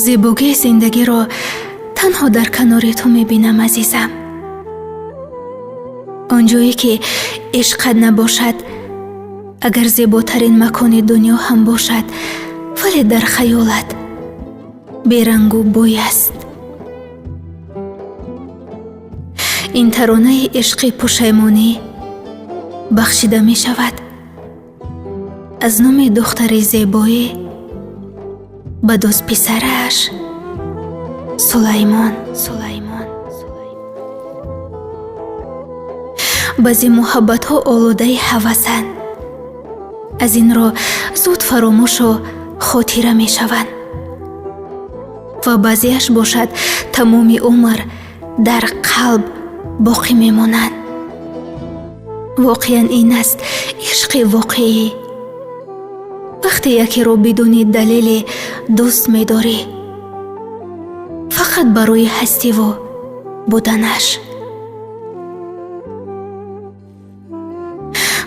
Зебогии зиндагиро танҳо дар канори ту мебинам, азизам. Он ҷое ки ишқат набошад, агар зеботарин макони дунё ҳам бошад, вале дар хаёлат берангу бӯй аст. Ин таронаи ишқи пушаймонӣ бахшида мешавад аз номи духтари зебоӣ ба дӯстписараш Сулаймон. Баъзе муҳаббатҳо олудаи ҳавасанд, аз ин ро зуд фаромӯшу хотира мешаванд ва баъзеаш бошад тамоми умр дар қалб боқӣ мемонанд. Воқеан ин аст ишқи воқеӣ. Вақте якеро бидуни далеле дӯст медорӣ, фақат барои ҳастиву буданаш.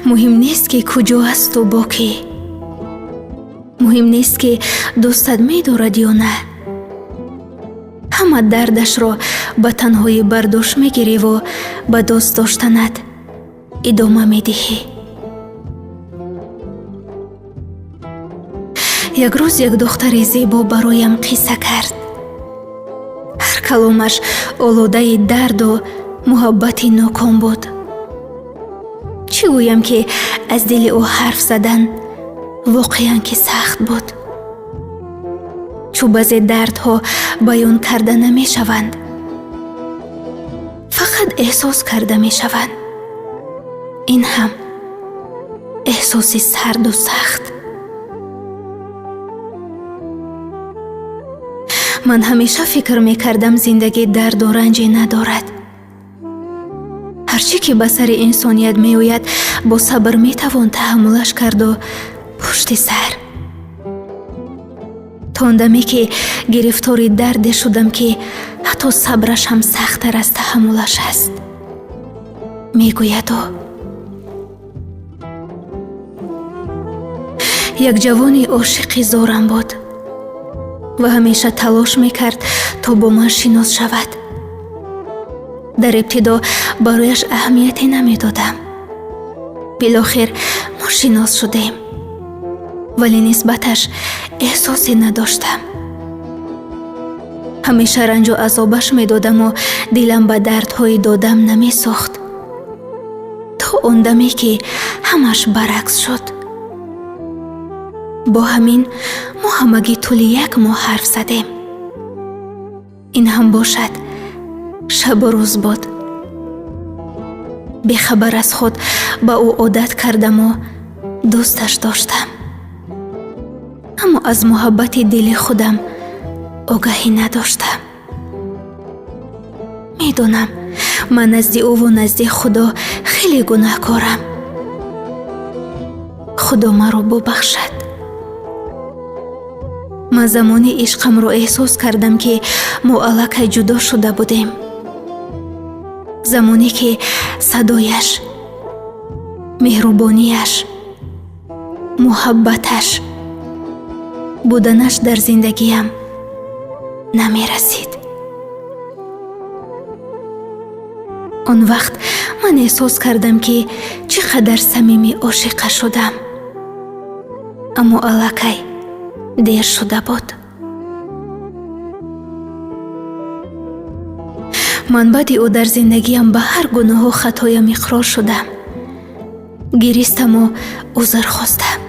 Муҳим нест, ки куҷо асту бо кӣ. Муҳим нест, ки дӯстат медорад ё на. Ҳама дардашро ба танҳоӣ бардош мегириву ба дӯст доштанат идома медиҳӣ. Як рӯз як духтари зебо бароям қисса кард. Ҳар каломаш олудаи дарду муҳаббати ноком буд. Чӣ гӯям, ки аз дили ӯ ҳарф задан воқеан ки сахт буд. Чу баъзе дардҳо баён карда намешаванд, фақат эҳсос карда мешаванд. Ин ҳам эҳсоси сарду сахт. Ман ҳамеша фикр мекардам, зиндагӣ дарду ранҷе надорад. Ҳарчӣ ки ба сари инсоният меояд, бо сабр метавон таҳаммулаш карду пушти сар. То он даме ки гирифтори дарде шудам, ки ҳатто сабраш ҳам сахттар аз таҳаммулаш аст, мегӯяд ӯ. Як ҷавони ошиқи зорам буд ва ҳамеша талош мекард, то бо ман шинос шавад. Дар ибтидо барояш аҳамияте намедодам. Билохир мо шинос шудем, вале нисбаташ эҳсосе надоштам. Ҳамеша ранҷу азобаш медодаму дилам ба дардҳои додам намесохт. То он даме ки ҳамаш баръакс шуд. Бо ҳамин мо ҳамагӣ тӯли як моҳ ҳарф задем. Ин ҳам бошад шабу рӯз буд. Бехабар аз худ ба ӯ одат кардаму дӯсташ доштам. Аммо аз муҳаббати дили худам огаҳӣ надоштам. Медонам, ман назди ӯву назди Худо хеле гунаҳкорам. Худо маро бубахшад. Ман замони ишқамро эҳсос кардам, ки мо аллакай ҷудо шуда будем. Замоне ки садояш, меҳрубонияш, муҳаббаташ, буданаш дар зиндагиям намерасид. Он вақт ман эҳсос кардам, ки чӣ қадар самимӣ ошиқа шудам. Аммо аллакай дер шуда буд. Ман баъди ӯ дар зиндагиям ба ҳар гуноҳу хатоям иқрор шудам. Гиристаму узр хостам,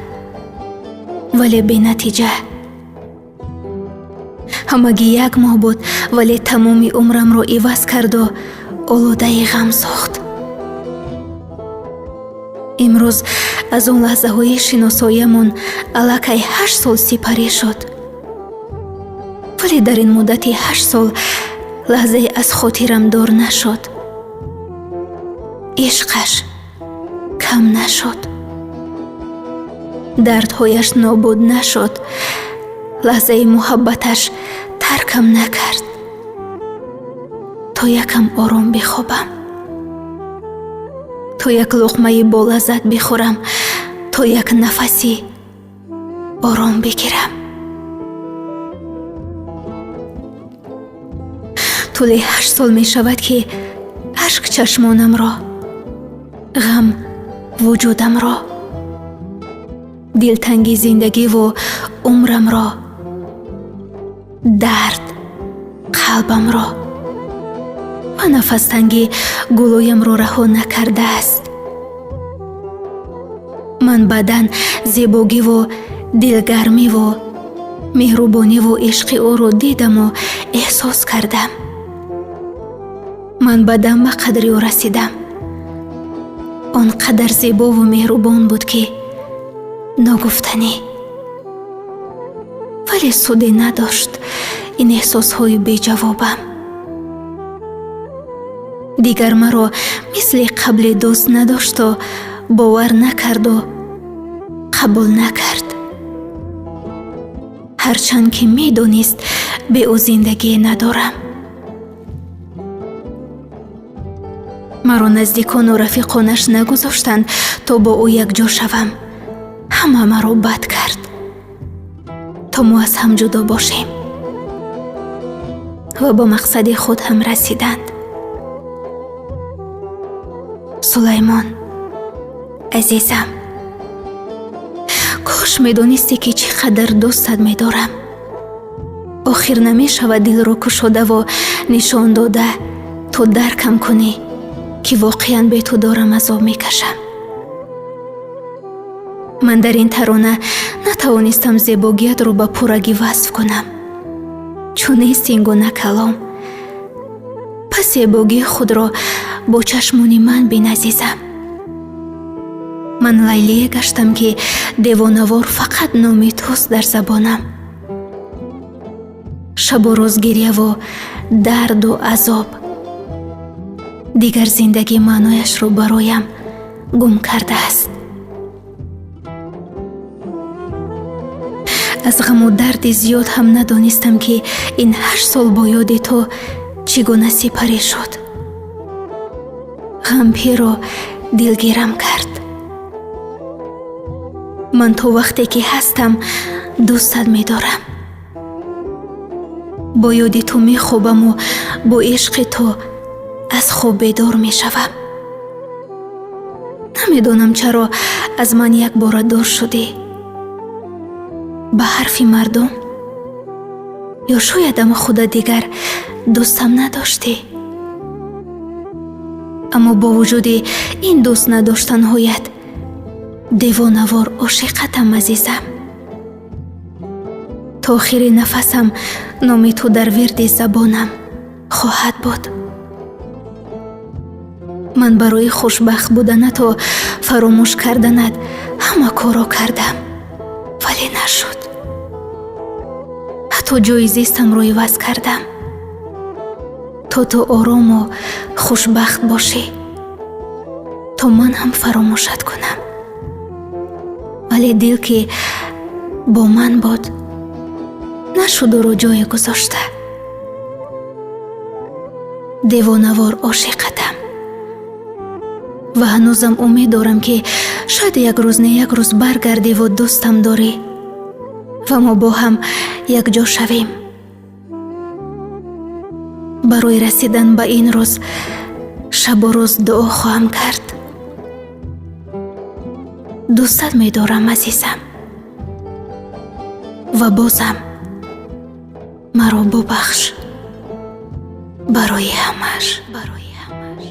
вале бенатиҷа. Ҳамагӣ як моҳ буд, вале тамоми умрамро иваз карду олудаи ғам сохт. Имрӯз аз он лаҳзаҳои шиносоиямон аллакай 8 сол сипарӣ шуд. Вале дар ин муддати 8 сол лаҳзае аз хотирам дур нашуд. Ишқаш кам нашуд. Дардҳояш нобуд нашуд. Лаҳзаи муҳаббаташ таркам накард. То якам ором бихобам, то як луқмаи болаззат бихӯрам, то як нафаси ором бигирам. Тӯли 8 сол мешавад, ки ашк чашмонамро, ғам вуҷудамро, дилтанги зиндагиву умрамро, дард қалбамро ва нафастангӣ гулӯямро раҳо накардааст. Ман баъдан зебогиву дилгармиву меҳрубониву ишқи ӯро дидаму эҳсос кардам. Ман баъдан ба қадри ӯ расидам. Он қадар зебову меҳрубон буд, ки ногуфтанӣ. Вале суде надошт ин эҳсосҳои беҷавобам. Дигар маро мисли қабле дӯст надошту бовар накарду қабул накард, ҳарчанд ки медонист, бе ӯ зиндагие надорам. Маро наздикону рафиқонаш нагузоштанд, то бо ӯ якҷо шавам. Ҳама маро бад кард, то мо аз ҳам ҷудо бошем, ва ба мақсади худ ҳам расиданд. Сулаймон, азизам, кош медонистӣ, ки чӣ қадар дӯстат медорам. Охир намешавад дилро кушодаву нишон дода, то даркам кунӣ, ки воқеан бе ту дорам азоб мекашам. Ман дар ин тарона натавонистам зебогиятро ба пуррагӣ васф кунам, чун нест ин гуна калом. Пас зебогии худро бо чашмони ман бин, азизам. Ман Лайлие гаштам, ки девонавор фақат номи туст дар забонам. Шабу рӯз гирьяву дарду азоб. Дигар зиндагӣ маънояшро бароям гум кардааст. Аз ғаму дарди зиёд ҳам надонистам, ки ин 8 сол бо ёди ту чӣ гуна сипарӣ шуд. Ғам пиру дилгирам кард. Ман то вақте ки ҳастам, дӯстат медорам. Бо ёди ту мехобаму бо ишқи ту аз хоб бедор мешавам. Намедонам, чаро аз ман якбора дур шудӣ. Ба ҳарфи мардум? Ё шоядам худа дигар дӯстам надоштӣ? Аммо бо вуҷуди ин дӯст надоштанҳоят девонавор ошиқатам, азизам. То охири нафасам номи ту дар вирди забонам хоҳад буд. Ман барои хушбахт буданату фаромӯш карданат ҳама корро кардам, вале нашуд. Ҳатто ҷои зистамро иваз кардам, то ту орому хушбахт бошӣ, то ман ҳам фаромӯшат кунам. Вале дил, ки бо ман буд, нашуд ӯро ҷое гузошта. Девонавор ошиқатам ва ҳанӯзам умед дорам, ки шояд як рӯз, не як рӯз баргардиву дӯстам дорӣ ва мо бо ҳам якҷо шавем. Барои расидан ба ин рӯз шабу рӯз дуо хоҳам кард. Дӯстат медорам, азизам, ва бозам маро бубахш барои ҳамаш, барои ҳамаш.